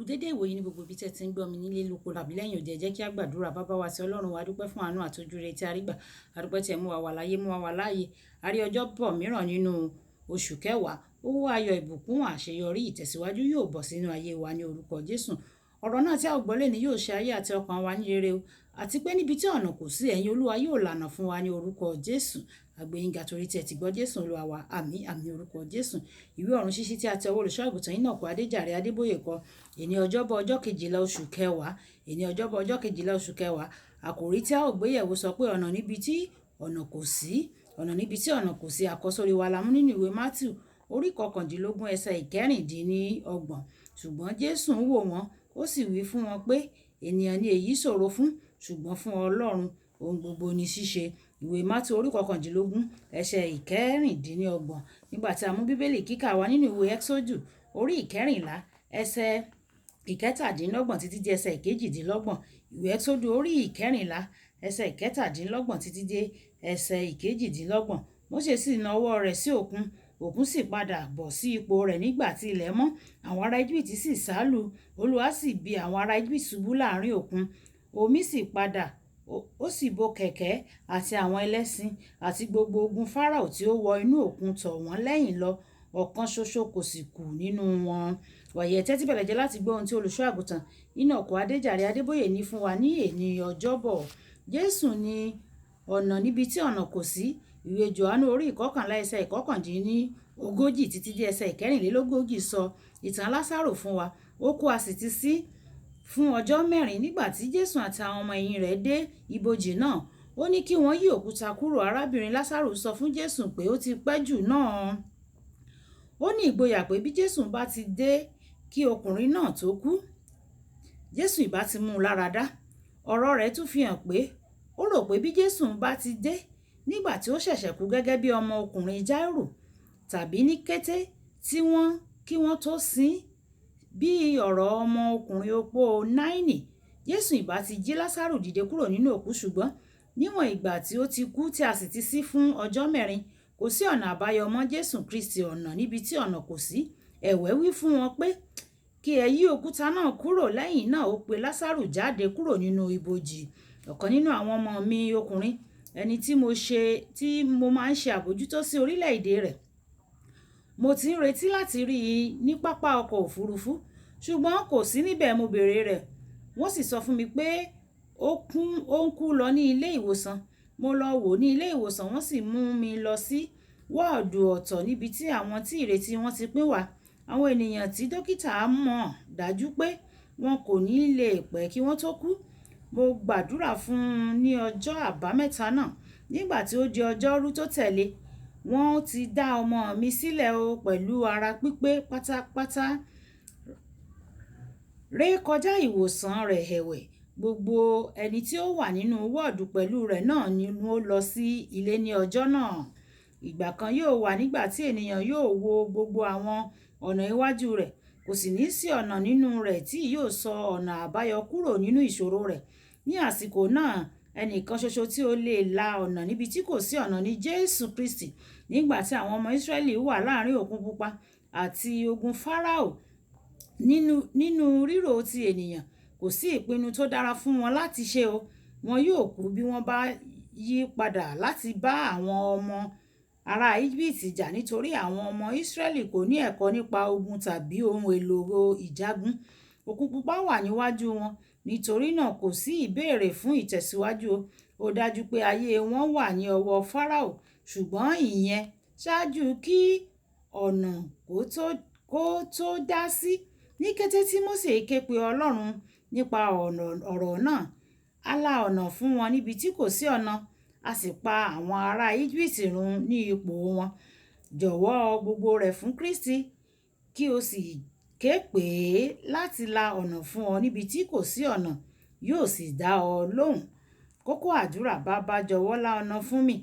Dédé ìwòyí ní gbogbo ibi tí ẹ ti ń gbọ́ mi nílé lóko làbí lẹ́yìn òde. Ẹ jẹ́ kí a gbàdúrà. Bàbá wa tí Ọlọ́run wa, dúpẹ́ fún àánú àti ojúrere tí a rí gbà. A dúpẹ́ tí ẹ mú wa wà láyé, mú wa wà láàyè. A rí ọjọ́ bọ̀ mìíràn nínú oṣù kẹwàá. Owó ayọ̀, ìbùkún, àṣeyọrí, ìtẹ̀síwájú yóò bọ̀ sínú ayé wa ní orúkọ Jésù. Ọ̀rọ̀ náà tí a ó gbọ́ lónìí yóò ṣe ayé àti ọkàn wa ní rere o. Àti pé níbi tí ọ̀nà kò sí, ẹ̀yin Olúwa yóò lànà fún wa ní orúkọ Jésù. A gbé yín ga torí tí ẹ ti gbọ́. Jésù Olúwa wa. Àmín, àmín, orúkọ Jésù. Ìwé ọ̀run ṣíṣí tí a ti ọwọ́ olùṣọ́ àgùntàn Enoch Adéjàre Adébóyè kọ. Èní ọjọ́bọ̀, ọjọ́ 12 oṣù kẹwàá. Èní ọjọ́bọ̀, ọjọ́ 12 oṣù kẹwàá. Àkòrí tí a ó gbéyẹ̀wò sọ pé ọ̀nà níbi tí ọ̀nà kò sí. Ọ̀nà níbi tí ọ̀nà kò sí. Àkọ́sórí wa la mú nínú ìwé Matthew orí 19, ẹsẹ̀ 26. Ṣùgbọ́n Jésù ń wò wọ́n, ó sì wí fún wọn pé, ènìyàn ni èyí ṣòro fún, ṣùgbọ́n fún Ọlọ́run ohun gbogbo ní ṣíṣe. Ìwé Matthew orí 19, ẹsẹ̀ 26. Nígbà tí a mú Bíbélì kíkà wá nínú ìwé Ẹ́xódù orí 14, ẹsẹ̀ 27 títí dé ẹsẹ̀ 28. Ìwé Ẹ́xódù orí 14, ẹsẹ̀ 27 títí dé ẹsẹ̀ 28. Mósè sì na ọwọ́ rẹ̀ sí òkun, òkun sì padà bọ̀ sí ipò rẹ̀ nígbà tí ilẹ̀ mọ́. Àwọn ará Íjíbítì sì sálù. Olúwa sì bì àwọn ará Íjíbítì ṣubú láàrin òkun. Omi sì padà, ó sì bo kẹ̀kẹ́ àti àwọn ẹlẹ́ṣin àti gbogbo ogun Fáráò tí ó wọ inú òkun tọ̀ wọ́n lẹ́yìn lọ. Ọ̀kan ṣoṣo kò sì kù nínú wọn. Wàyí, ẹ tẹ́tí bẹ̀lẹ̀ jẹ́ láti gbọ́ ohun tí olùṣọ́ àgùntàn Enoch Adéjàre Adébóyè ní fún wa ní èní ọjọ́bọ̀. Jésù ní ọ̀nà níbi tí ọ̀nà kò sí. Ìwé Jòhánù orí 11, ẹsẹ̀ 39 títí dé ẹsẹ̀ 44 sọ ìtàn Lásárù fún wa. Ó kú, a sì ti sí fún ọjọ́ 4. Nígbà tí Jésù àti àwọn ọmọ ẹ̀yìn rẹ̀ dé ibojì náà, ó ní kí wọ́n yí òkúta kúrò. Arábìnrin Lásárù sọ fún Jésù pé ó ti pẹ́ jù náà. Ó ní ìgboyà pé bí Jésù bá ti dé kí ọkùnrin náà tó kú, Jésù ìbá ti mú un lára dá. Ọ̀rọ̀ rẹ̀ tún fi hàn pé ó rò pé bí Jésù bá ti dé nígbà tí ó ṣẹ̀ṣẹ̀ kú gẹ́gẹ́ bí ọmọ ọkùnrin Jáírù, tàbí ní kété tí wọ́n kí wọ́n tó sin bí ọ̀rọ̀ ọmọ ọkùnrin opó Náínì, Jésù ìbá ti jí Lásárù dìde kúrò nínú òkú. Ṣùgbọ́n níwọ̀n ìgbà tí ó ti kú tí a sì ti sí fún ọjọ́ 4, kò sí ọ̀nà àbáyọ mọ́. Jésù Kristi, ọ̀nà níbi tí ọ̀nà kò sí, ẹ̀wẹ́ wí fún wọn pé kí ẹ yí òkúta náà kúrò. Lẹ́yìn náà ó pe Lásárù jáde kúrò nínú ibojì. Ọ̀kan nínú àwọn ọmọ mi ọkùnrin, ẹni tí mo ṣe tí mo máa ń ṣe àbójútó sí orílẹ̀-èdè rẹ̀. Mo ti ń retí láti rí i ní pápá ọkọ̀ òfurufú, ṣùgbọ́n kò sí níbẹ̀. Mo béèrè rẹ̀, wọ́n sì sọ fún mi pé ó ń kú lọ ní ilé ìwòsàn. Mo lọ wò ní ilé ìwòsàn, wọ́n sì mú mi lọ sí wọ́ọ̀dù ọ̀tọ̀ níbi tí àwọn tí ìrètí wọn ti pín wà. Àwọn ènìyàn tí dókítà mọ̀ dájú pé wọn kò ní lè pẹ́ kí wọ́n tó kú. Mo gbàdúrà fún un ní ọjọ́ àbámẹ́ta náà. Nígbà tí ó di ọjọ́rú tó tẹ̀lé, wọ́n ti dá ọmọ mi sílẹ̀ o pẹ̀lú ara pípé pátápátá. Ré kọjá ìwòsàn rẹ̀ ẹ̀wẹ̀. Gbogbo ẹni tí ó wà nínú wọ́ọ̀dù pẹ̀lú rẹ̀ náà ni ó lọ sí ilé ní ọjọ́ náà. Ìgbà kan yóò wà nígbà tí ènìyàn yóò wo gbogbo àwọn ọ̀nà iwájú rẹ̀. Kò sì ní sí ọ̀nà nínú rẹ̀ tí yóò sọ ọ̀nà àbáyọ kúrò nínú ìṣòro rẹ̀. Ní àsìkò náà, ẹnìkan ṣoṣo tí ó lè la ọ̀nà níbi tí kò sí ọ̀nà ní Jésù Kristi. Nígbà tí àwọn ọmọ Ísírẹ́lì wà láàrin Òkun Pupa àti ogun Fáráò, nínú rírò ti ènìyàn, kò sí ìpinnu tó dára fún wọn láti ṣe o. Wọn yóò kú bí wọ́n bá yí padà láti bá àwọn ọmọ ará Íjíbítì jà, nítorí àwọn ọmọ Ísírẹ́lì kò ní ẹ̀kọ́ nípa ogun tàbí ohun èlò ìjagun. Òkun Pupa wà níwájú wọn, nítorí náà kò sí ìbéèrè fún ìtẹ̀síwájú o. Ó dájú pé ayé wọn wà ní ọwọ́ Fáráò, ṣùgbọ́n ìyẹn ṣáájú kí ọ̀nà kó tó dá sí. Ní kété tí Mósè ké pe Ọlọ́run nípa ọ̀rọ̀ náà, á la ọ̀nà fún wọn níbi tí kò sí ọ̀nà, a sì pa àwọn ará Íjíbítì run ní ipò wọn. Jọ̀wọ́ gbogbo rẹ̀ fún Kristi kí o sì ké pè é láti la ọ̀nà fún ọ níbi tí kò sí ọ̀nà, yóò sì dá ọ lóhùn. Kókó àdúrà: Bàbá, jọ̀wọ́ la ọ̀nà fún mi,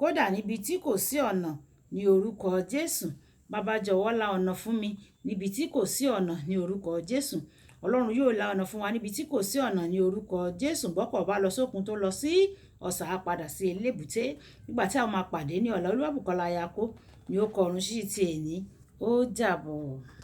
kódà níbi tí kò sí ọ̀nà, ní orúkọ Jésù. Bàbá, jọ̀wọ́ la ọ̀nà fún mi níbi tí kò sí ọ̀nà, ní orúkọ Jésù. Ọlọ́run yóò la ọ̀nà fún wa níbi tí kò sí ọ̀nà ní orúkọ Jésù. Bọ́kọ̀ bá lọ sókun tó lọ sí ọ̀sà, á padà sí elébùté. Nígbà tí a máa pàdé ní ọ̀la, Olúwabùkọ́lá Ayako ni ó kọ ọ̀run sí ti èní. Ó dàbọ̀.